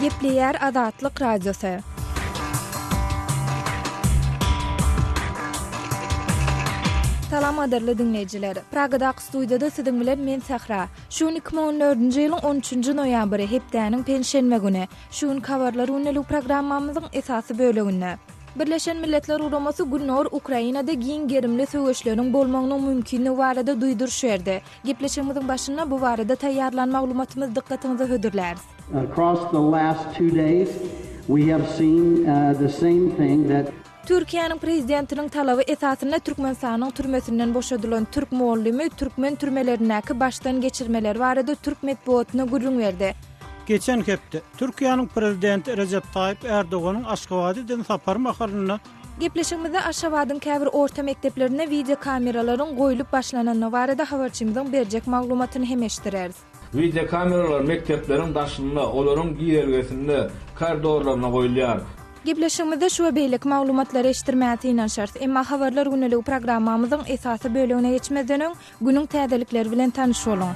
Gepleýär Azatlyk Radiosy. Salam gadyrly diňleýjiler. Pragadaky studiýada siziň bilen men Sähra. Şu gün 2014-nji ýylyň 13-nji noýabry, hepdäniň penşenbe güni. Şu günki habarlar gündelik programmamyzyň esasy böleginde. Birleşen Milletler Guramasy Gündogar Ukrainada giň gerimli söweşleriň bolmagynyň mümkinligi barada duýduryş berdi. Gepleşigimiziň başynda bu barada taýýarlan maglumatymyzy dykgatyňyza hödürläris. Across the last two days we have seen the same thing that. Türkiýäniň Prezidentiniň talaby esasynda Türkmenistanyň türmesinden boşadylan türk mugallymy türkmen türmelerindäki başdan geçirmeleri barada türk metbugatyna gürrüň berdi. Geçen hepde, Türkiýäniň Prezidenti Rejep Taýyp Erdoganyň Aşgabada eden sapary mahalynda, Gepleşigimizde Aşgabadyň käbir orta mekdeplerinde wideokameralaryň goýlup başlanandygy barada habarçymyzyň berjek maglumatyny hem eşitdireris. Wideokameralar mekdepleriň daşynda, olaryň girelgesinde, koridorlarynda goýulýar. Gepleşigimizde şu we beýleki maglumatlary eşitdirmäge synanyşarys. Emma Habarlar gündeligi programmamyzyň esasy bölegine geçmezden öň, günüň täzelikleri bilen tanyş boluň.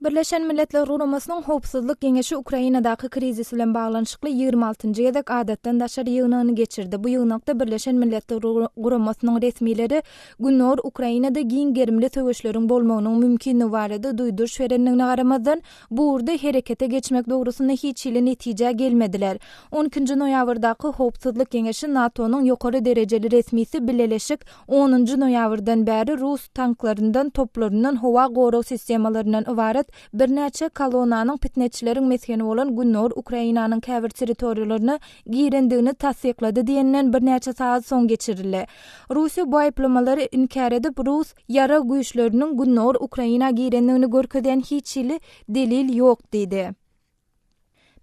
Birleşen Milletler Guramasynyň Howpsuzlyk Geňeşi Ukrainadaky krizis bilen baglanyşykly ýigrimi altynjy gezek adatdan daşary ýygnagyny geçirdi. Bu ýygnakda Birleşen Milletler Guramasynyň resmileri Gündogar Ukrainada giň gerimli söweşleriň bolmagynyň mümkinligi barada duýduryş berendigine garamazdan, bu ugurda herekete geçmek dogrusynda hiç hili netijä gelmediler. On ikinji noýabrdaky Howpsuzlyk Geňeşi NATO-nyň ýokary derejeli resmisi Bileleşik onunjy noýabrdan bäri rus tanklaryndan, toplaryndan, howa gorag sistemalaryndan ybarat birnäçe kolonnanyň pitneçileriň mesgeni bolan gündogar Ukrainanyň käbir territoriýalaryna girendigini tassyklady diýeninden birnäçe sagat soň geçirildi. Russiýa bu aýyplamalary inkär edip, rus ýarag güýçleriniň gündogar Ukraina girendigini görkezýän hiç hili delil ýok diýdi.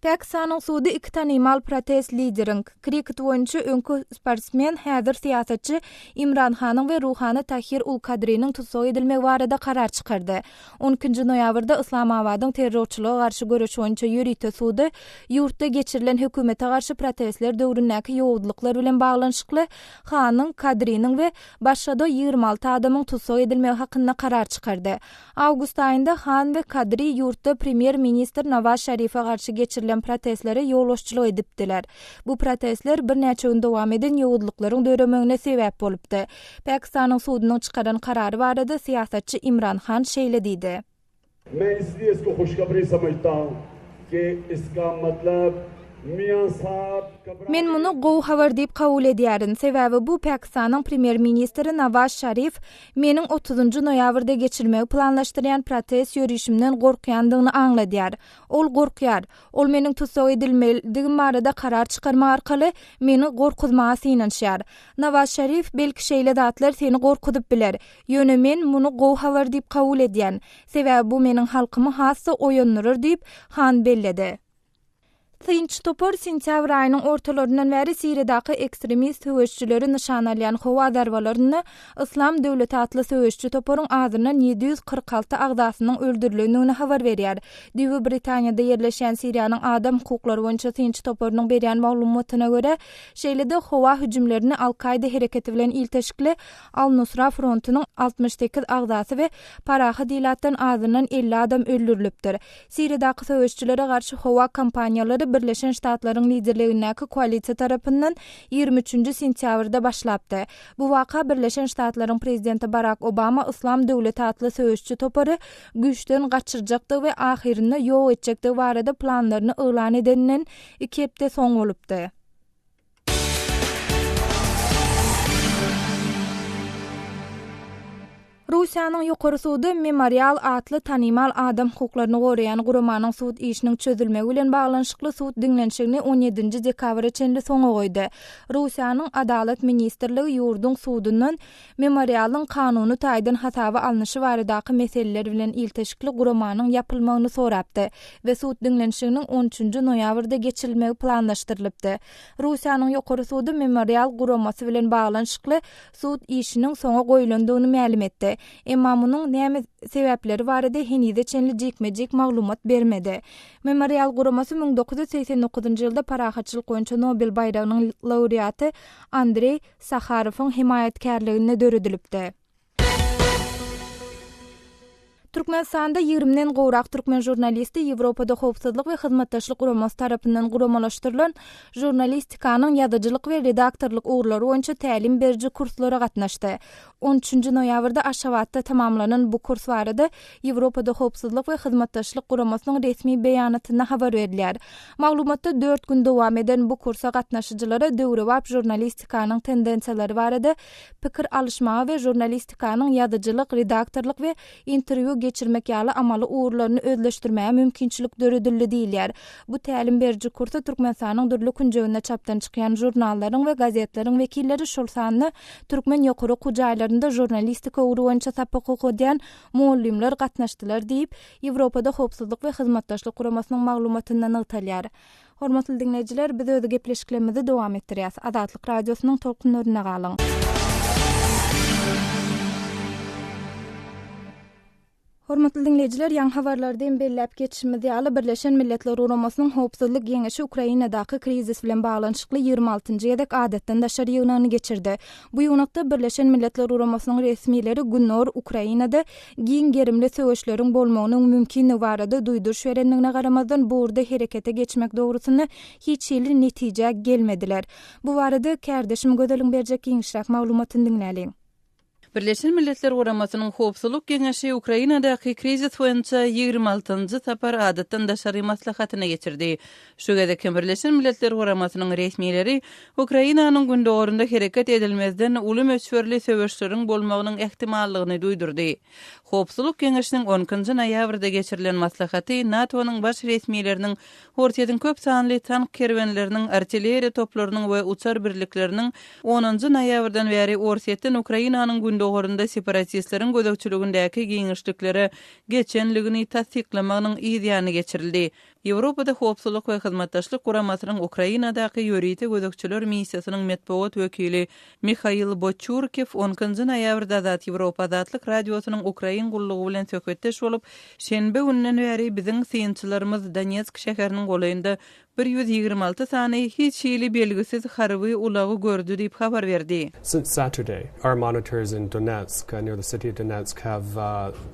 Pakistanyň sudy iki tanymal protest lideriň, kriket boýunça öňki sportsmen, häzir syýasatçy Imran Hanyň we ruhany Tahir ul Kadriniň tussag edilmegi barada karar çykardy. On ikinji noýabrda Yslamabadyň terrorçylyga garşy göreş boýunça ýörite sudy ýurtda geçirilen hökümete garşy protestler döwründäki ýowuzlyklar bilen baglanyşykly Hanyň, Kadriniň we başga-da 26 adamyň tussag edilmegi hakynda karar çykardy. Awgust aýynda Han we Kadri ýurtda premýer-ministr Nawaz Şarife garşy geçirilen protestlere ýolbaşçylyk edipdiler. Bu protestler birnäçe gün dowam eden ýowuzlyklaryň döremegine sebäp bolupdy. Pakistanyň sudunyň çykaran karary barada syýasatçy Imran Han şeýle diýdi. Men isliye isko hoşhabri samajta hun ki iska matlab miýan saab kabra Men muny gowy habar diýip kabul edýärin, sebäbi bu Pakistanyň premýer-ministri Nawaz Şarif meniň otuzynjy noýabrda geçirmegi planlaşdyrýan protest ýörişimden gorkýandygyny aňladýar. Ol gorkýar. Ol meniň tussag edilmelidigim barada karar çykarmak arkaly meni gorkuzmaga synanyşýar. Nawaz Şarif, belki şeýle zatlar seni gorkuzyp biler. Ýöne men muny gowy habar diýip kabul edýän. Sebäbi bu meniň halkymy has-da oýandyrar diýip, Han belledi. Synçy topar sentýabr aýynyň ortalaryndan bäri Siriýadaky ekstremist söweşijileri nyşana alýan howa zarbalarynda Yslam döwleti atly söweşiji toparyň azyndan 746 agzasynyň öldürilendigini habar berýär. Düýbi Britaniýada ýerleşýän Siriýanyň adam hukuklary boýunça synçy toparynyň berýän maglumatyna görä, şeýle-de howa hüjümlerini Al-Kaýda hereketi bilen ilteşikli Al-Nusra frontunyň 68 agzasy we parahat ilatdan azyndan 50 adam öldürilipdir. Siriýadaky söweşijilere garşy howa kampaniýalary Birleşen Ştatlaryň liderligindäki koalisiýa tarapyndan 23-nji sentýabrda başlapdy. Bu waka Birleşen Ştatlaryň prezidenti Barak Obama Yslam döwleti atly söweşiji topary güýçden gaçyrjakdygy we ahyrynda ýok etjekdigi barada planlaryny yglan edeninden iki hepde soň bolupdy. Russiýanyň Ýokary sudy Memorial atly tanymal adam hukuklaryny goraýan guramanyň sud işiniň çözülmegi bilen baglanyşykly sud diňlenişigini on ýedinji dekabra çenli soňa goýdy. Russiýanyň Adalat ministrligi ýurduň sudundan Memorialyň kanuny taýdan hasaba alnyşy baradaky meseleler bilen ilteşikli guramanyň ýapylmagyny sorapdy we sud diňlenişiginiň on üçünji noýabrda geçirilmegi planlaşdyrylypdy. Russiýanyň Ýokary sudy Memorial guramasy bilen baglanyşykly sud işiniň soňa goýlandygyny mälim etdi. Emma munuň näme sebäpleri barada henize çenli jikme-jik maglumat bermedi. Memorial guramasy 1989-njy ýylda parahatçylyk boýunça Nobel baýragynyň laureaty Andreý Saharowyň hemaýatkärliginde döredilipdi. Türkmenistanda ýigrimden gowrak türkmen žurnalisti Ýewropada Howpsuzlyk we Hyzmatdaşlyk Guramasy tarapyndan guramalaşdyrylan žurnalistikanyň ýazyjylyk we redaktorlyk ugurlary boýunça tälim beriji kurslara gatnaşdy. On üçünji noýabrda Aşgabatda tamamlanan bu kurs barada Ýewropada Howpsuzlyk we Hyzmatdaşlyk Guramasynyň resmi beýanatynda habar berilýär. Maglumatda dört gün dowam eden bu kursa gatnaşyjylara döwrebap žurnalistikanyň tendensiýalary barada pikir alyşmaga we žurnalistikanyň ýazyjylyk, redaktorlyk we interwýu geçirmek ýaly amaly ugurlaryny özleşdirmäge mümkinçilik döredildi diýilýär. Bu tälim beriji kursa Türkmenistanyň dürli künjeginde çapdan çykýan žurnallaryň we gazetleriň wekilleri, şol sanda türkmen ýokary okuw jaýlarynda žurnalistika ugry boýunça sapak okadýan mugallymlar gatnaşdylar diýip, Ýewropada Howpsuzlyk we Hyzmatdaşlyk Guramasynyň maglumatynda nygtalýar. Hormatly diňleýjiler, biz öz gepleşiklerimizi dowam etdirýäs. Azatlyk Radiosynyň tolkunlarynda galyň. Hormatly diňleýjiler, ýaňy habarlarda hem belläp geçişimiz ýaly, Birleşen Milletler Guramasynyň Howpsuzlyk Geňeşi Ukrainadaky krizis bilen baglanyşykly 26-njy gezek adatdan daşary ýygnagyny geçirdi. Bu ýygnakda Birleşen Milletler Guramasynyň resmileri Gündogar Ukrainada giň gerimli söweşleriň bolmagynyň mümkinligi barada duýduryş berendigine garamazdan, bu ugurda herekete geçmek dogrusynda hiç hili netijä gelmediler. Bu barada kärdeşim Gözeliň berjek giňişräk maglumatyny diňläliň. Birleşen Milletler Guramasynyň Howpsuzlyk Geňeşi Ukrainadaky krizis boýunça 26-njy sapar adatdan daşary maslahatyny geçirdi. Şu gezek hem Birleşen Milletler Guramasynyň resmileri Ukrainanyň gündogarynda hereket edilmezden uly möçberli söweşleriň bolmagynyň ähtimallygyny duýdurdy. Howpsuzlyk Geňeşiniň on ikinji noýabrda geçirilen maslahaty NATO-nyň baş resmileriniň Orsýetiň köp sanly tank kerwenleriniň, artilleriýa toplarynyň we uçar birlikleriniň onunjy noýabrdan bäri Orsýetden Ukrainanyň gündogarynda separatistleriň gözegçiligindäki giňişliklere geçenligini tassyklamagynyň yz ýany geçirildi. Ýewropada Howpsuzlyk we Hyzmatdaşlyk Guramasynyň Ukrainadaky ýörite gözegçiler missiýasynyň metbugat wekili Mihail Boçurkew on ikinji noýabrda Azat Ýewropa Azatlyk Radiosynyň Ukrain gullugy bilen söhbetdeş bolup, Şenbe gününden bäri biziň synçylarymyz Donetsk şäheriniň golaýynda 126 sany hiç hili belgisiz harby ulagy gördi diýip habar berdi. Since Saturday, our monitors in Donetsk, near the city of Donetsk, have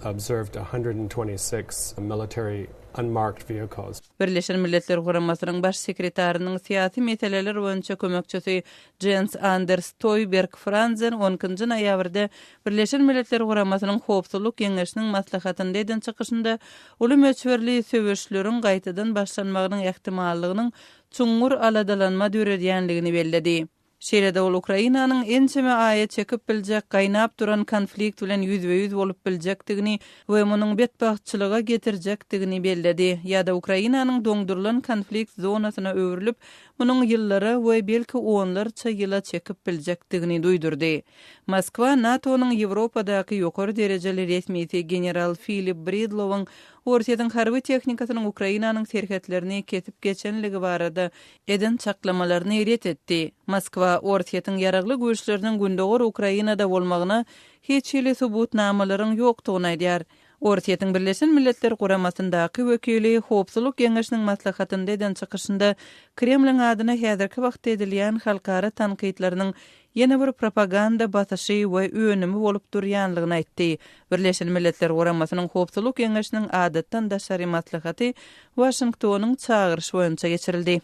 observed 126 military unmarked vehicles. Birleşen Milletler Guramasynyň Baş sekretarynyň syýasy meseleler boýunça kömekçisi Jens Anders Toýberg Franzen on ikinji noýabrda Birleşen Milletler Guramasynyň Howpsuzlyk Geňeşiniň maslahatynda eden çykyşynda uly möçberli söweşleriň gaýtadan başlanmagynyň ähtimallygynyň çuňňur aladalanma döredýänligini belledi. Şeýle-de ol Ukrainanyň ençeme aýa çekip biljek gaýnap duran konflikt bilen ýüzbe-ýüz bolup biljekdigini we munuň betbagtçylyga getirjekdigini belledi ýa-da Ukrainanyň doňdurylan konflikt zonasyna öwrülip, munuň ýyllara we belki onlarça ýyla çekip biljekdigini duýdurdy. Moskwa NATO-nyň Ýewropadaky ýokary derejeli resmisi general Filip Bridlowyň Orsýetiň harby tehnikasynyň Ukrainanyň serhetlerini kesip geçenligi barada eden çaklamalaryny ret etdi. Moskwa Orsýetiň ýaragly güýçleriniň gündogar Ukrainada bolmagyna hiç hili subutnamalaryň ýokdugyny aýdýar. Orsýetiň Birleşen Milletler Guramasyndaky wekili Howpsuzlyk Geňeşiniň maslahatynda eden çykyşynda Kremliň adyna häzirki wagtda edilýän halkara tankytlarynyň ýene bir propaganda basyşy we önümi bolup durýanlygyny aýtdy. Birleşen Milletler Guramasynyň Howpsuzlyk Geňeşiniň adatdan daşary maslahaty Waşingtonyň çagyryşy boýunça geçirildi.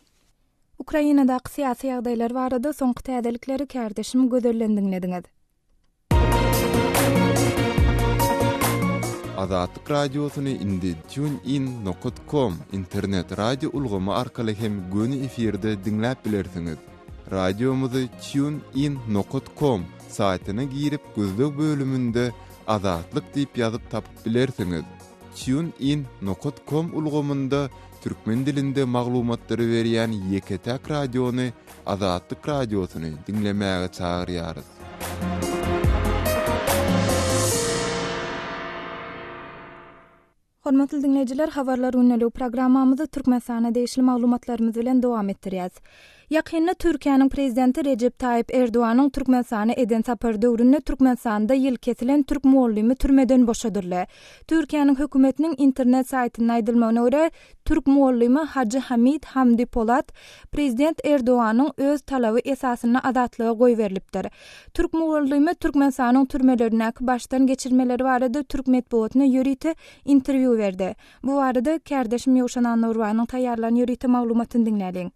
Ukrainadaky syýasy ýagdaýlar barada soňky täzelikleri kärdeşim Gözelden diňlediňiz. Azatlyk Radiosyny indi TuneIn nokat com internet radio ulgamy arkaly hem göni efirde diňläp bilersiňiz. Radiomyzy TuneIn nokat com saýtyna girip gözleg bölüminde Azatlyk diýip ýazyp tapyp bilersiňiz. TuneIn nokat com ulgamynda türkmen dilinde maglumatlary berýän ýeke-täk radiony Azatlyk Radiosyny diňlemäge çagyrýarys. Hormatly diňleýjiler, Habarlar gündeligi programmamyzy Türkmenistana degişli maglumatlarymyz bilen dowam etdirýäs. Ýakynda Türkiýäniň Prezidenti Rejep Taýyp Erdoganyň Türkmenistana eden sapary döwründe Türkmenistanda ýyl kesilen türk mugallymy türmeden boşadyldy. Türkiýäniň hökümetiniň internet saýtynda aýdylmagyna görä, türk mugallymy Hajy Hamid Hamdi Polat Prezident Erdoganyň öz talaby esasynda azatlyga goýberilipdir. Türk mugallymy Türkmenistanyň türmelerindäki başdan geçirmeleri barada türk metbugatyna ýörite interwýu berdi. Bu barada kärdeşim Ýowşan Annagurbanyň taýýarlan ýörite maglumatyny diňläliň.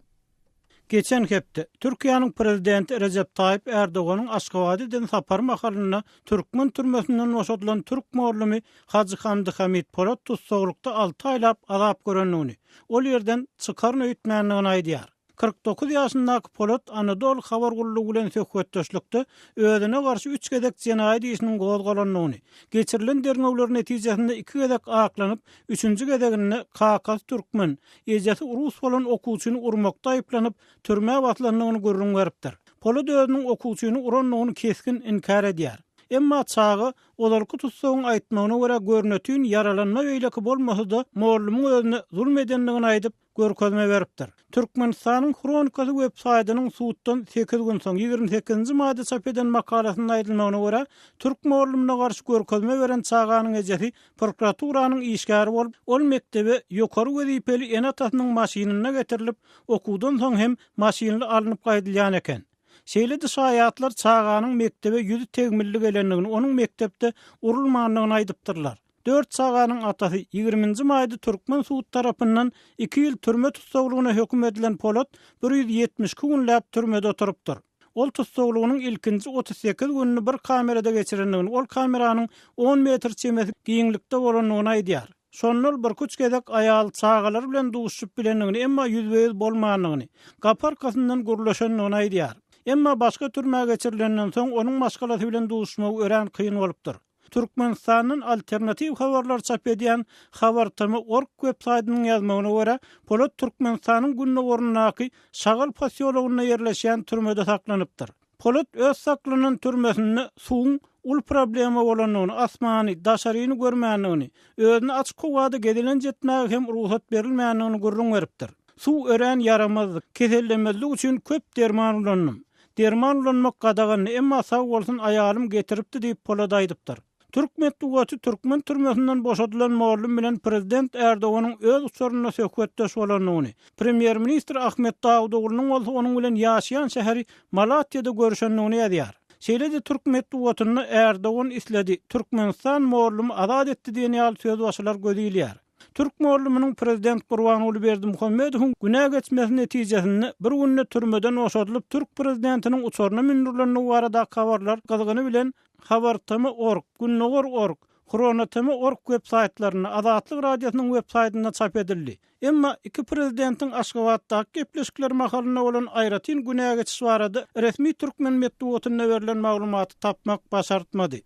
Geçen hepde, Türkiýäniň Prezidenti Rejep Taýyp Ärdoganyň Aşgabada eden sapary mahalynda türkmen türmesinden boşadylan türk mugallymy Hajy Hamdy Hamid Polat tussaglykda alty aýlap azap görendigini, ol ýerden çykaryn öýtmändigini aýdýar. 49 ýaşyndaky Polat Anadolu habar gullugy bilen söhbetdeşlikde özüne garşy üç gezek jenaýat işiniň gozgalandygyny, geçirilen derňewler netijesinde iki gezek aklanyp, üçünji gezeginde kakasy türkmen, ejesi rus bolan okuwçyny urmakda aýyplanyp, türmä basylandygyny gürrüň beripdir. Polat özüniň okuwçyny urandygyny kesgin inkär edýär. Emma çaga, ozalky tussagyň aýtmagyna görä, görnetin ýaralanma beýleki bolmasa-da, mollumyň özüne zulum edendigini aýdyp, görkezme beripdir. Türkmenistanyň Hronikasy web saýtynyň suddan sekiz gün soň, 28-nji maýda çap eden makalasynda aýdylmagyna görä, türk mollumyna garşy görkezme beren çaganyň ejesi prokuraturanyň işgäri bolup, ol mekdebe ýokary wezipeli ene-atasynyň maşynynda getirilip, okuwdan soň hem maşynly alnyp gaýdylýan eken. Şeýle-de şaýatlar çaganyň mekdebe ýüzi tegmilli gelendigini, onuň mekdepde urulmandygyny aýdypdyrlar. Dört çaganyň atasy, ýigriminji maýda türkmen sud tarapyndan iki ýyl türme tussaglygyna höküm edilen Polat 172 günläp türmede oturypdyr. Ol tussaglygynyň ilkinji 38 gününi bir kamerada geçirendigini, ol kameranyň on metr çemesi giňlikde bolandygyny aýdýar. Şonda ol birküç gezek aýaly, çagalary bilen duşuşyp bilendigini, emma ýüzbe-ýüz bolmandygyny, gapy arkasyndan gürleşendigini aýdýar. Emma başga türmä geçirilenden soň onuň maşgalasy bilen duşuşmagy örän kyn bolupdyr. Türkmenistandan alternatiw habarlary çap edýän Habartm. Org web saýtynyň ýazmagyna görä, Polat Türkmenistanyň gündogaryndaky Şagal posýologynda ýerleşýän türmede saklanypdyr. Polat öz saklanan türmesinde suwuň uly problema bolandygyny, asmany, daşaryny görmändigini, özüne açyk howada gezelenç etmäge hem rugsat berilmändigini gürrüň beripdir. Suw örän ýaramazdy, kesellemezlik üçin köp derman ulandym. Derman ulanmak gadagandy, emma sag bolsun aýalym getiripdi diýip Polat aýdypdyr. Türk metbugaty türkmen türmesinden boşadylan mollum bilen prezident Erdoganyň öz uçarynda söhbetdeş bolandygyny, premýer-ministr Ahmet Dawutoglunyň bolsa onuň bilen ýaşaýan şäheri Malatýada görüşendigini ýazýar. Şeýle-de türk metbugatynda Erdogan isledi, Türkmenistan mollumy azat etdi diýen ýaly sözbaşylar göz ilýär. Türk mollumynyň prezident Gurbanguly Berdimuhamedowyň günä geçmesi netijesinde bir günde türmeden boşadylyp türk prezidentiniň uçaryna mündürilendigi baradaky habarlar gyzgyny bilen Habartm. Org, Gündogar. Org, Hronatm. Org web saýtlarynda, Azatlyk Radiosynyň web saýtynda çap edildi. Emma iki prezidentiň Aşgabatdaky gepleşikleri mahalynda bolan aýratyn günä geçiş barada resmi türkmen metbugatynda berlen maglumaty tapmak başartmady.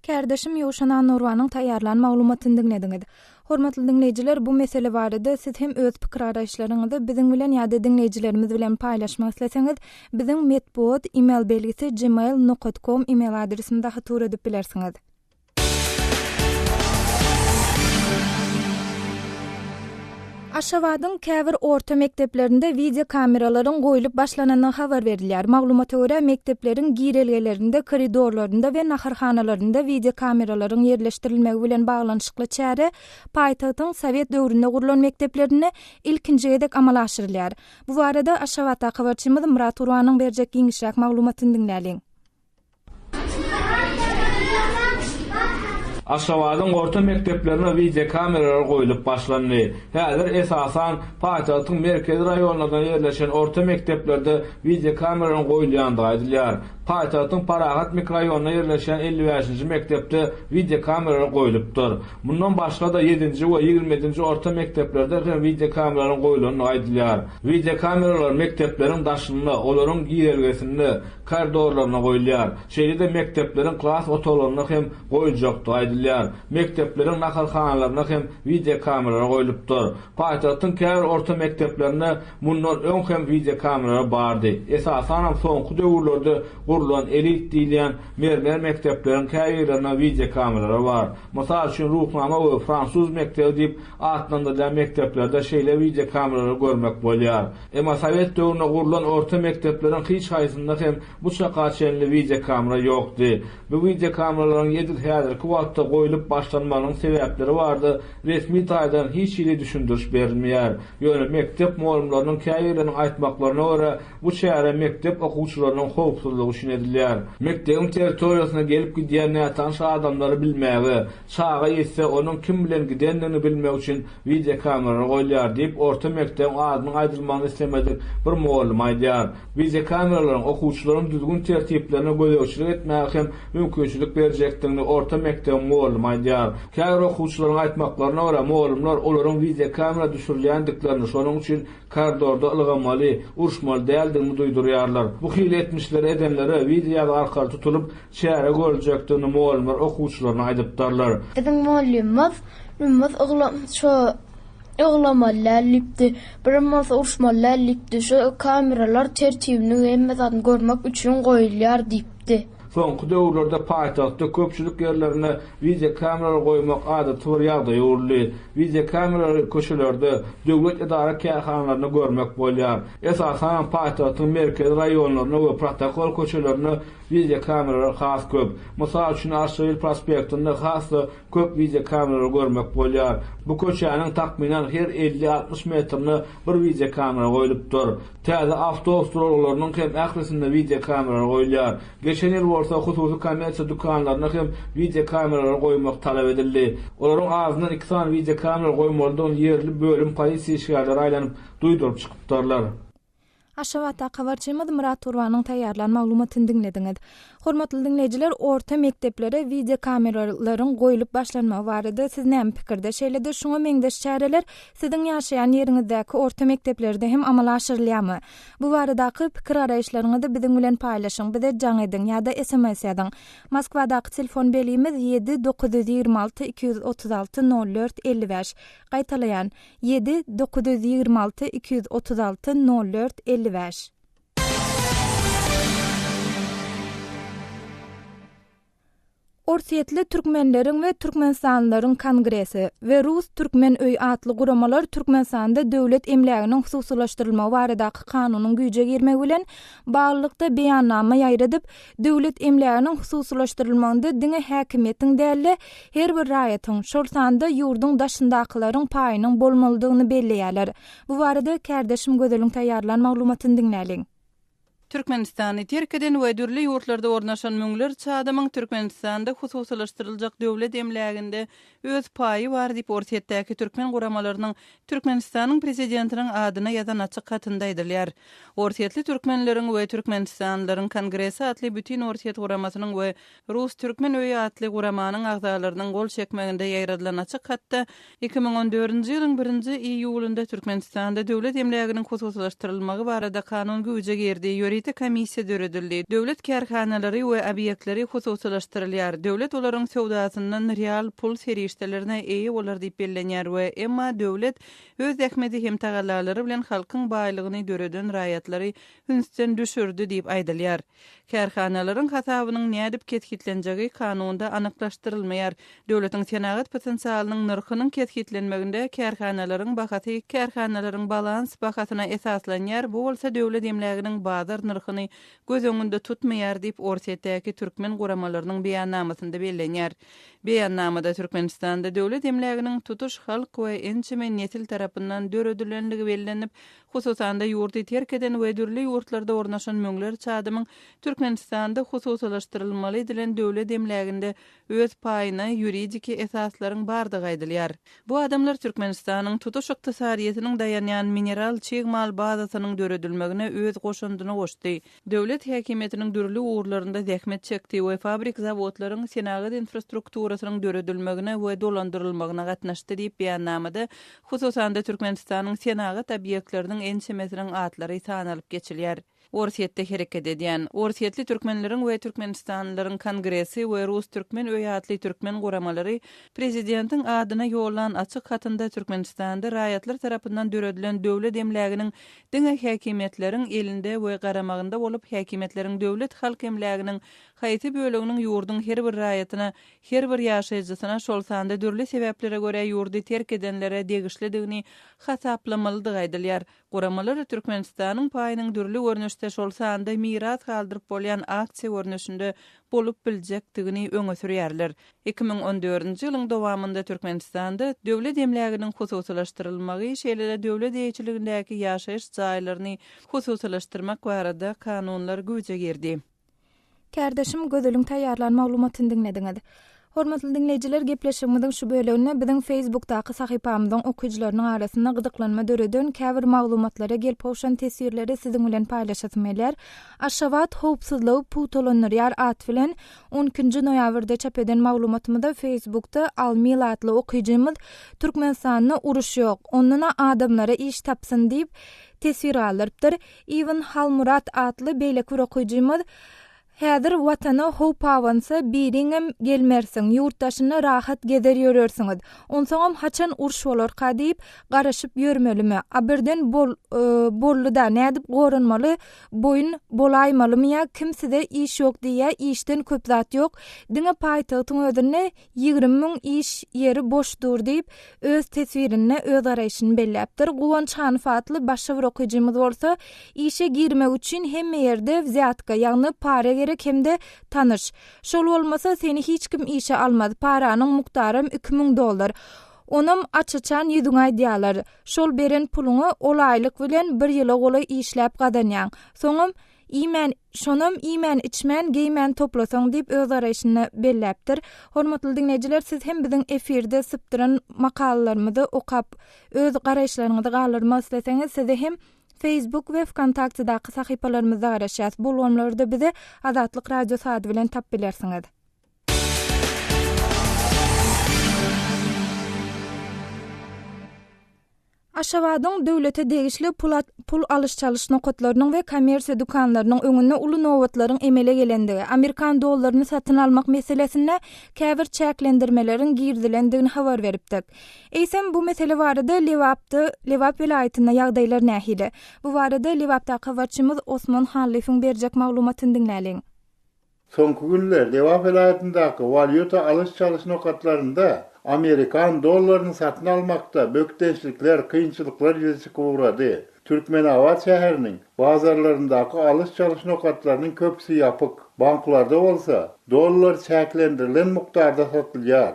Kärdeşim Ýowşan Annagurbanyň taýýarlan maglumatyny diňlediňiz. Hormatly diňleýjiler, bu mesele barada siz hem öz pikir-garaýyşlaryňyzy biziň bilen ýa-da diňleýjilerimiz bilen paýlaşmak isleseňiz, biziň metbugat email belgisi gmail nokat kom email adresimize hat ugradyp bilersiňiz. Aşgabadyň käbir orta mekdeplerinde wideokameralaryň goýlup başlanandygy habar berilýär. Maglumata görä, mekdepleriň girelgelerinde, koridorlarynda we naharhanalarynda wideokameralaryň ýerleşdirilmegi bilen baglanyşykly çäre paýtagtyň sowet döwründe gurlan mekdeplerinde ilkinji gezek amala aşyrylýar. Bu barada Aşgabatdaky habarçymyz Myrat Gurbanyň berjek giňişräk maglumatyny diňläliň. Aşgabadyň orta mekdeplerine wideokameralar goýlup başlandy. Häzir, esasan, paýtagtyň merkezi raýonlarynda ýerleşen orta mekdeplerde wideokameralaryň goýulýandygy aýdylýar. Paýtagtyň Parahat mikroraýonynda ýerleşýän 55-nji mekdepde wideokameralar goýlupdyr. Mundan başga-da, ýedinji we 27-nji orta mekdeplerde hem wideokameralaryň goýlandygy aýdylýar. Wideokameralar mekdepleriň daşynda, olaryň girelgesinde, koridorlaryna goýulýar. Şeýle-de mekdepleriň klas otaglarynda hem goýuljakdygy aýdylýar. Mekdepleriň naharhanalarynda hem wideokameralar goýlupdyr. Paýtagtyň käbir orta mekdeplerinde mundan öň hem wideokameralar bardy. Esasanam soňky döwürlerde. gurlan elit diýilýän mermer mekdepleriň käbirlerinde wideokameralar bar. Mysal üçin, Ruhnama we Fransuz mekdebi diýip atlandyrylýan mekdeplerde şeýle wideokameralary görmek bolýar. Emma sowet döwründe gurlan orta mekdepleriň hiç haýsynda hem bu çaka çenli wideokamera ýokdy. Bu wideokameralaryň edil häzirki wagtda goýlup başlanmagynyň sebäpleri barada resmi taýdan hiç hili düşündiriş berilmeýär. Ýöne mekdep mugallymlarynyň käbirleriniň aýtmaklaryna görä, bu çäre mekdep okuwçylarynyň howpsuzlygy üçin edilýär. Mekdebiň territoriýasyna gelip gidýän nätanyş adamlary bilmäge, çaga ýitse, onuň kim bilen gidendigini bilmek üçin wideokameralar goýulýar diýip, orta mekdebiň adynyň aýdylmagyny islemedik bir mugallym aýdýar. Wideokameralaryň okuwçylaryň düzgün-tertiplerine gözegçilik etmäge hem mümkinçilik berjekdigini orta mekdebiň mugallymy aýdýar. Käbir okuwçylaryň aýtmaklaryna görä, mugallymlar olaryň wideokamera düşürilýändiklerini, şonuň üçin koridorda ylgamaly, uruşmaly däldigini duýdurýarlar. Bu hili etmişleri edenlere wideoýazgy arkaly tutulyp, çäre görüljekdigini mugallymlar okuwçylaryna aýdypdyrlar. Biziň mugallymymyz ümmiz yglan şo yglamaly däl diýipdi. Birem bolsa uruşmaly däl diýipdi. Şo kameralar tertibini we hemme zadyny görmek üçin goýulýar diýipdi. Soňky döwürlerde paýtagtda köpçülik ýerlerinde wideokameralar goýmak adaty bir ýagdaýa öwrüldi. Wideokameralary köçelerde, döwlet edara-kärhanalarynda görmek bolýar. Esasanam paýtagtyň merkezi raýonlarynda we protokol köçelerinde Wideokameralar has köp. Mysal üçin, Arçabil prospektinde has-da köp wideokameralary görmek bolýar. Bu köçäniň takmynan her 50-60 metrinde bir wideokamera goýlupdyr. Täze awtobus duralgalarynyň hem ählisinde wideokameralar goýulýar. Geçen ýyl bolsa hususy kommersiýa dükanlarynda hem wideokameralary goýmak talap edildi. Olaryň azyndan iki sany wideokamera goýmalydygyny ýerli bölüm polisiýa işgärleri aýlanyp duýduryp çykypdyrlar. Aşgabatdaky habarçymyz Myrat Gurbanyň taýýarlan maglumatyny diňlediňiz. Hormatly diňleýjiler, orta mekdeplere wideokameralaryň goýlup başlanmagy barada siz näme pikirde? Şeýle-de şuňa meňzeş çäreler siziň ýaşaýan ýeriňizdäki orta mekdeplerde hem amala aşyrylýarmy? Bu baradaky pikir-garaýyşlaryňyzy biziň bilen paýlaşyň, bize jaň ediň ýa-da sms ýazyň. Moskwadaky telefon belgimiz 7 926 236 04 55. Gaýtalaýan, 7 926 236 04 55. Orsýetli türkmenleriň we türkmenistanlylaryň kongresi we Rus türkmen öýi atly guramalar Türkmenistanda döwlet emläginiň hususylaşdyrylmagy baradaky kanunyň güýje girmegi bilen baglylykda beýannama ýaýradyp, döwlet emläginiň hususylaşdyrylmagynda diňe häkimiýetiň däl-de, her bir raýatyň, şol sanda ýurduň daşyndakylaryň paýynyň bolmalydygyny belleýärler. Bu barada kärdeşim Gözeliň taýýarlan maglumatyny diňläliň. Türkmenistany terk eden we dürli ýurtlarda ornaşan müňlerçe adamyň Türkmenistanda hususylaşdyryljak döwlet emläginde öz paýy bar diýip Orsýetdäki türkmen guramalarynyň Türkmenistanyň Prezidentiniň adyna ýazan açyk hatynda aýdylýar. Orsýetli türkmenleriň we türkmenistanlylaryň Kongresi atly Bütin Orsýet guramasynyň we Rus-türkmen öýi atly guramanyň agzalarynyň gol çekmeginde ýaýradylan açyk hatda 2014-nji ýylyň birinji iýulynda Türkmenistanda döwlet emläginiň hususylaşdyrylmagy barada kanun güýje girdi, ýörite komissiýa döredildi, döwlet kärhanalary we obýektleri hususylaşdyrylýar, döwlet olaryň söwdasyndan real pul serişdelerine eýe bolar diýip bellenýär we emma döwlet öz zähmeti hem tagallalary bilen halkyň baýlygyny döreden raýatlary ünsden düşürdi diýip aýdylýar. Kärhanalaryň hasabynyň nädip kesgitlenjegi kanunda anyklaşdyrylmaýar. Döwletiň senagat potensialynyň nyrhynyň kesgitlenmeginde kärhanalaryň bahasy kärhanalaryň balans bahasyna esaslanýar, bu bolsa döwlet emläginiň bazar nyrhyny göz öňünde tutmaýar diýip, Orsýetdäki türkmen guramalarynyň beýannamasynda bellenýär. Beýannamada Türkmenistanda döwlet emläginiň tutuş halk we ençeme nesil tarapyndan döredilenligi bellenip, Hususan-da, ýurdy terk eden we dürli ýurtlarda ornaşan müňlerçe adamyň Türkmenistanda hususylaşdyrylmaly edilen döwlet emläginde öz paýyna ýuridiki esaslaryň bardygy aýdylýar. Bu adamlar Türkmenistanyň tutuş ykdysadyýetiniň daýanýan mineral çig mal bazasynyň döredilmegine öz goşandyny goşdy. Döwlet häkimiýetiniň dürli ugurlarynda zähmet çekdi we fabrik-zawodlaryň, senagat infrastrukturasynyň döredilmegine we dolandyrylmagyna gatnaşdy diýip, beýannamada Hususan-da, Türkmenistanyň senagat obýektleriniň ençemesiniň atlary sanalyp geçilýär. Orsýetde hereket edýän Orsýetli türkmenleriň we türkmenistanlylaryň kongresi we Rus-türkmen öýi atly türkmen guramalary prezidentiň adyna ýollan açyk hatynda Türkmenistanda raýatlar tarapyndan döredilen döwlet emläginiň diňe häkimiýetleriň elinde we garamagynda bolup, häkimiýetleriň döwlet halk emläginiň haýsy böleginiň ýurduň her bir raýatyna, her bir ýaşaýjysyna, şol sanda dürli sebäplere görä ýurdy terk edenlere degişlidigini hasaplamalydygy aýdylýar. Guramalar Türkmenistanyň paýynyň dürli görnüşde, şol sanda miras galdyryp bolýan aksiýa görnüşinde bolup biljekdigini öňe sürýärler. 2014-nji ýylyň dowamynda Türkmenistanda döwlet emläginiň hususylaşdyrylmagy, şeýle-de döwlet eýeçiligindäki ýaşaýyş jaýlaryny hususylaşdyrmak barada kanunlar güýje girdi. Kärdeşim Gözeliň taýýarlan maglumatyny diňlediňiz. Hormatly diňleýjiler, gepleşigimiziň şu böleginde biziň Facebookdaky sahypamyzyň okyjylarynyň arasynda gyzyklanma döreden käbir maglumatlara gelip gowşan teswirleri siziň bilen paýlaşasym gelýär. Aşgabat howpsuzlygy pugtalandyrýar at bilen on ikinji noýabrda çap eden maglumatymyzda Facebookda Almil atly okyjymyz Türkmenistanda uruş ýok, ondan-a adamlara iş tapsyn diýip teswir galdyrypdyr. Ibn Halmyrat atly beýleki bir okyjymyz, Häzir Watana howp abansa, biriňem gelmersiň, ýurt daşynda rahat gezer ýörersiňiz. Onsoňam haçan uruş bolarka diýip, garaşyp ýörmelimi? A birden bol, boldy-da, nädip goranmaly, boýun bolaýmalymy ýa kim size iş ýok diýýä, işden köp zat ýok, diňe paýtagtyň özünde 20 müň iş ýeri boş dur diýip, öz teswirinde öz garaýşyny belläpdir. Guwanç Hanow atly başga bir okyjymyz bolsa, Işe girmek üçin hemme ýerde wzýatka, ýagny para gerek hem-de tanyş. Şol bolmasa, seni hiç kim işe almaz. Paranyň mukdaram 2000 dollar. Onam aç-açan ýüzüňe aýdýarlar. Şol beren puluňy ol aýlyk bilen bir ýyla golaý işläp gazanýaň. Soňam Iýmän, şonam iýmän-içmän, geýmän toplasaň diýip öz garaýşyny belläpdir. Hormatly diňleýjiler, siz hem biziň efirde sypdyran makalalarymyzy okap, öz garaýyşlaryňyzy galdyrmak isleseňiz, sizi hem Facebook we Wkontaktedaky sahypalarymyzda garaşýas. Bu ulgamlarda bizi Azatlyk Radiosy ady bilen tapyp bilersiňiz. Aşgabadyň döwlete degişli pul pul alyş-çalyş nokatlarynyň we kommersiýa dükanlarynyň öňünde uly nobatlaryň emele gelendigi, amerikan dollaryny satyn almak meselesinde käbir çäklendirmeleriň girizilendigini habar beripdik. Eýsem, bu mesele barada Lebapda, Lebap welaýatynda ýagdaýlar nähili? Bu barada Lebapdaky habarçymyz Osman Hallyýewiň berjek maglumatyny diňläliň. Soňky günler Lebap welaýatyndaky walýuta alyş-çalyş nokatlarynda amerikan dollaryny satyn almakda bökdençlikler, kynçylyklar ýüze çykyp ugrady. Türkmenabat şäheriniň bazarlaryndaky alyş-çalyş nokatlarynyň köpüsi ýapyk, banklarda bolsa dollar çäklendirilen mukdarda satylýar.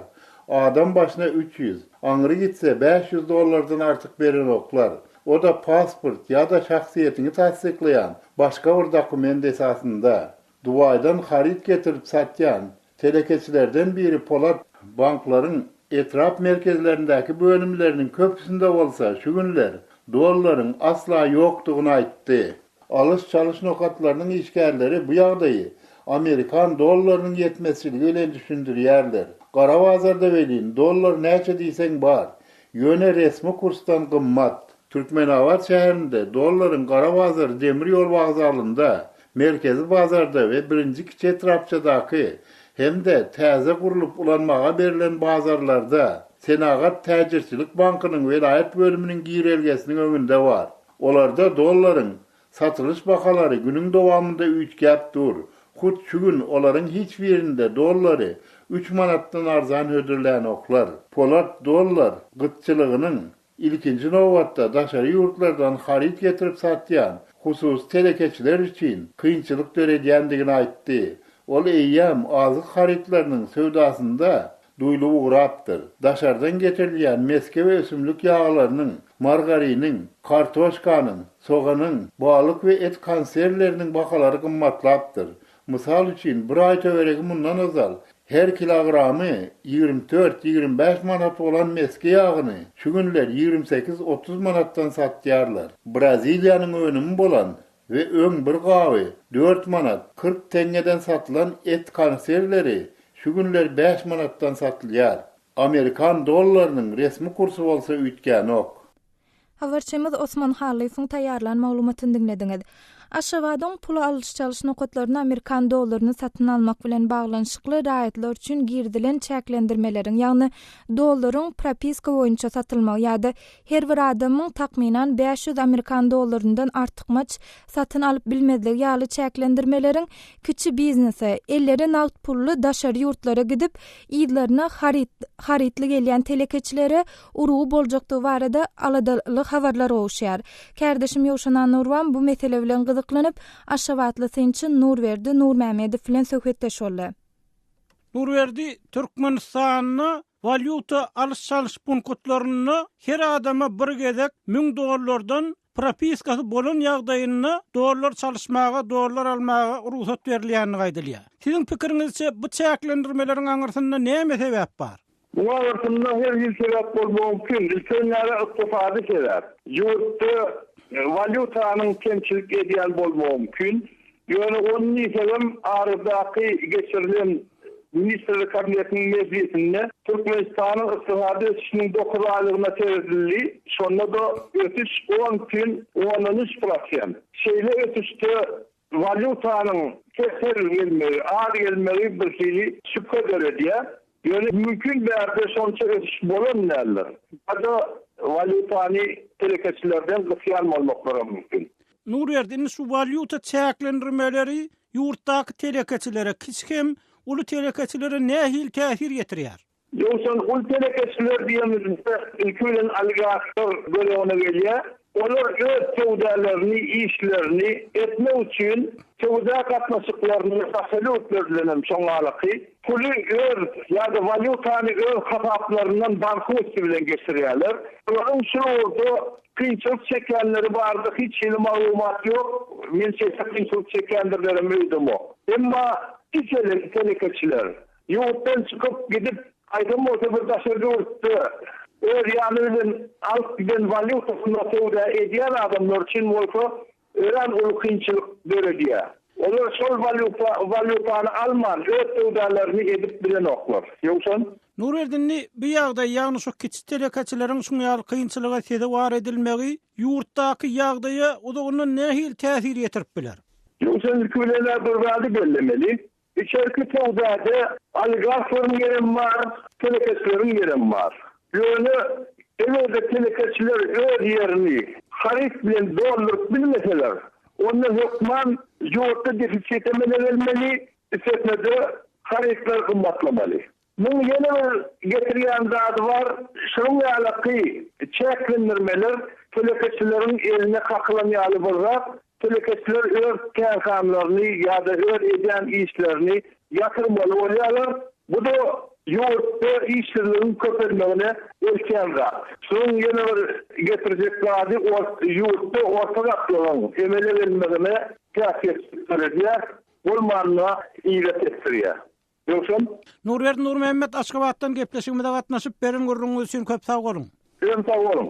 Adam başyna 300, aňry gitse 500 dollardan artyk berenoklar. O-da pasport ýa-da şahsyýetiňi tassyklaýan başga bir dokument esasynda. Dubaýdan haryt getirip satýan telekeçilerden biri Polat banklaryň etrap merkezlerindäki bölümleriniň köpüsinde bolsa şu günler dollaryň asla ýokdugyny aýtdy. Alyş-çalyş nokatlarynyň işgärleri bu ýagdaýy amerikan dollarynyň ýetmezçiligi bilen düşündirýärler. Gara bazarda welin dollar näçe diýseň bar, ýöne resmi kursdan gymmat. Türkmenabat şäherinde dollaryň gara bazary demir ýol wokzalynda, Merkezi bazarda we birinji kiçi etrapçadaky hem-de täze gurlup ulanmaga berlen bazarlarda, Senagat täjirçilik bankynyň welaýat bölüminiň girelgesiniň öňünde bar. Olarda dollaryň satylyş bahalary günüň dowamynda üýtgäp dur. Hut şu gün olaryň hiç birinde dollary üç manatdan arzan hödürlänoklar. Polat dollar gytçylygynyň Ilkinji nobatda daşary ýurtlardan haryt getirip satýan hususy telekeçiler üçin kynçylyk döredýändigini aýtdy. Ol eýýäm azyk harytlarynyň söwdasynda duýlup ugrapdyr. Daşardan getirilýän mesge we ösümlik ýaglarynyň, margariniň, kartoşkanyň, soganyň, balyk we et konserwleriniň bahalary gymmatlapdyr. Mysal üçin, bir aý töweregi mundan ozal her kilogramy 24, 25 manat bolan mesge ýagyny şu günler 28, 30 manatdan satýarlar. Braziliýanyň önümi bolan we öň bir gaby dört manat 40 teňňeden satylan et konserwleri şu günler bäş manatdan satylýar. Amerikan dollarynyň resmi kursy bolsa üýtgänok. Habarçymyz Osman Hallyýewiň taýýarlan maglumatyny diňlediňiz. Aşgabadyň pul alyş-çalyş nokatlarynda amerikan dollaryny satyn almak bilen baglanyşykly raýatlar üçin girizilen çäklendirmeleriň, ýagny dollaryň propiska boýunça satylmagy ýa-da her bir adamyň takmynan 500 amerikan dollaryndan artykmaç satyn alyp bilmezligi ýaly çäklendirmeleriň kiçi biznese, elleri nagt pully daşary ýurtlara gidip, yzlaryna haryt harytly gelýän telekeçilere urgy boljakdygy barada aladaly habarlar gowuşýar. Kärdeşim Ýowşan Annurban bu mesele bilen gyzyklanyp, aşgabatly synçy Nurberdi Nurmämmedow bilen söhbetdeş boldy. Nurberdi, Türkmenistanda walýuta alyş-çalyş punktlarynda her adama bir gezek müň dollardan propiskasy bolan ýagdaýynda dollar çalyşmaga, dollar almaga rugsat berilýändigi aýdylýar. Siziň pikiriňizçe, bu çäklendirmeleriň aňyrsynda näme sebäp bar? Muň aňyrsynda her hili sebäp bolmagy mümkin. Ilki bilen ykdysady sebäp. Ýurtda walýutanyň kemçilik edýän bolmagy mümkin. Ýöne ony diýsegem aradaky geçirilen Ministrler Kabinetiniň mejlisinde Türkmenistanyň ykdysady ösüşiniň dokuz aýlygyna seredildi. Şonda-da ösüş on bütin ondan üç prosent. Şeýle ösüşde walýutanyň kesel gelmegi, az gelmegi birhili şübhe döredýär. Ýöne mümkin bärde şonça ösüş bolan däldir. Ýa-da walýutany telekeçilerden gysýan bolmaklaram mümkin. Nurberdi, indi şu walýuta çäklendirmeleri ýurtdaky telekeçilere, kiçi hem uly telekeçilere nähili täsir ýetirýär? Ýogsam uly telekeçiler diýenimizde ilki bilen oligarhlar göz öňüne gelýär. Olar öz söwdalaryny, işlerini etmek üçin söwda gatnaşyklaryny daşary ýurtlar bilen hem şoňalaky puly öz ýa-da walýutany öz hasaplaryndan bankyň üsti bilen geçirýärler. Olaryň şu ugurda kynçylyk çekýänleri barada hiç hili maglumat ýok. Men şeýle kynçylyk çekýändirlerem öýdemok. Emma kiçelen telekeçiler Ýurtdan çykyp gidip, haýsam bolsa bir daşary ýurtda öz ýany bilen alyp giden walýutasynda söwda edýän adamlar üçin bolsa örän uly kynçylyk döredýär. Olar şol walýutany alman, öz söwdalaryny edip bilenoklar. Ýowşan. Nurberdi indi bu ýagdaý, ýagny şu kiçi telekeçileriň şuň ýaly kynçylyga sezewar edilmegi ýurtdaky ýagdaýa uzagyndan nähili täsir ýetirip biler? Ýowşan ilki bilen-ä bir zady bellemeli. Içerki söwdada oligarhlaryň ýerem bar, telekeçileriň ýerem bar. Ýöne eger-de telekeçiler öz ýerini haryt bilen dolduryp bilmeseler, onda hökman ýurtda defisit emele gelmeli, üstesine-de harytlar gymmatlamaly. Muň ýene bir getirýän zady bar, şunuň ýalaky çäklendirmeler telekeçileriň eline kakylan ýaly bir zat, telekeçiler öz kärhanalaryny ýa-da öz edýän işlerini ýatyrmaly bolýarlar, bu-da ýurtda işsizligiň köpelmegine eltýän zat. Şunuň ýene bir getirjek zady ýurtda orta gatlagyň emele gelmegine päsgelçilik döredýär, bolmanda yza tesdirýär. Ýogsam. Nurberdi Nurmämmet Aşgabatdan gepleşigimize gatnaşyp beren gürrüňiňiz üçin köp sag boluň. Sizem sag boluň.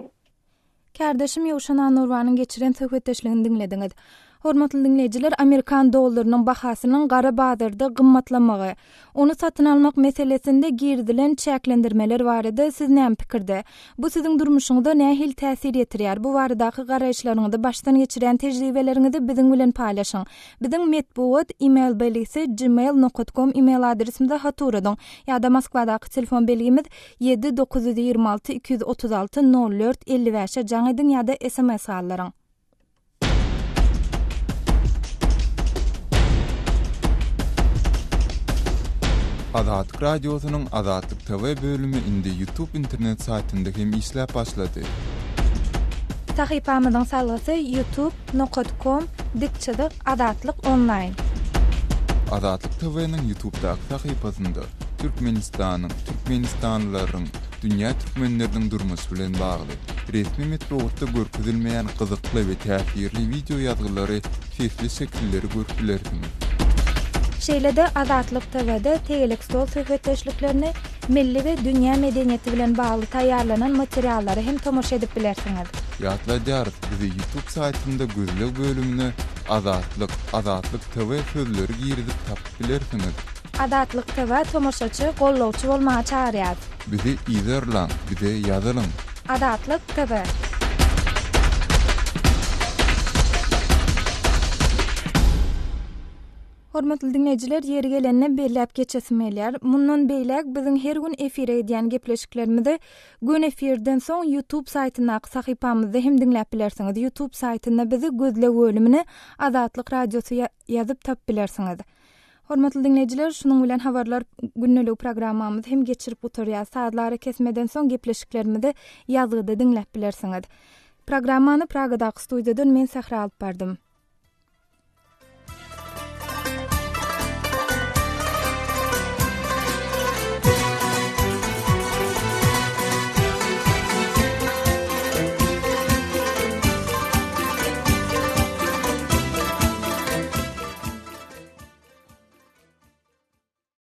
Kärdeşim Ýowşan Annurbanyň geçiren söhbetdeşligini diňlediňiz. Hormatly diňleýjiler, amerikan dollarynyň bahasynyň gara bazarda gymmatlamagy, ony satyn almak meselesinde girizilen çäklendirmeler barada siz näme pikirde? Bu siziň durmuşyňyza nähili täsir ýetirýär? Bu baradaky garaýyşlaryňyzy, başdan geçirýän tejribeleriňizi biziň bilen paýlaşyň. Biziň metbugat email belgisi gmail nokat kom email adresimize hat ugradyň ýa-da Moskwadaky telefon belgimiz ýedi 926 236 04 55-e jaň ediň ýa-da sms galdyryň. Azatlyk Radiosynyň Azatlyk TV bölümi indi YouTube internet saýtynda hem işläp başlady. Sahypamyzyň salgysy youtube nokat kom dik çyzyk azatlyk onlaýn. Azatlyk TV-niň YouTubedaky sahypasynda Türkmenistanyň, türkmenistanlylaryň, dünýä türkmenleriniň durmuşy bilen bagly, resmi metbugatda görkezilmeýän gyzykly we täsirli wideo ýazgylary, sesli şekilleri görüp bilersiňiz. Şeýle-de Azatlyk TV-de tegelek stol söhbetdeşliklerini, milli we dünýä medeniýeti bilen bagly taýýarlanan materiallara hem tomaşa edip bilersiňiz. Ýatladýarys, bizi YouTube saýtynda gözleg bölümine Azatlyk, Azatlyk TV sözleri girizip tapyp bilersiňiz. Azatlyk TV tomaşaçy, gollawçy bolmaga çagyrýarys. Bizi yzarlaň, bize ýazylyň. Azatlyk TV. Hormatly diňleýjiler, ýeri gelende belläp geçesim gelýär. Mundan beýläk biziň her gün efire edýän gepleşiklerimizi göni efirden soň YouTube saýtyndaky sahypamyzda hem diňläp bilersiňiz. YouTube saýtynda bizi gözleg bölümine Azatlyk Radiosy ýazyp tapyp bilersiňiz. Hormatly diňleýjiler, şunuň bilen habarlar gündeligi programmamyzy hem geçirip gutarýas. Sazly arakesmeden soň gepleşiklerimizi ýazgyda diňläp bilersiňiz. Programmany Pragadaky studiýadan men Sähra alyp bardym.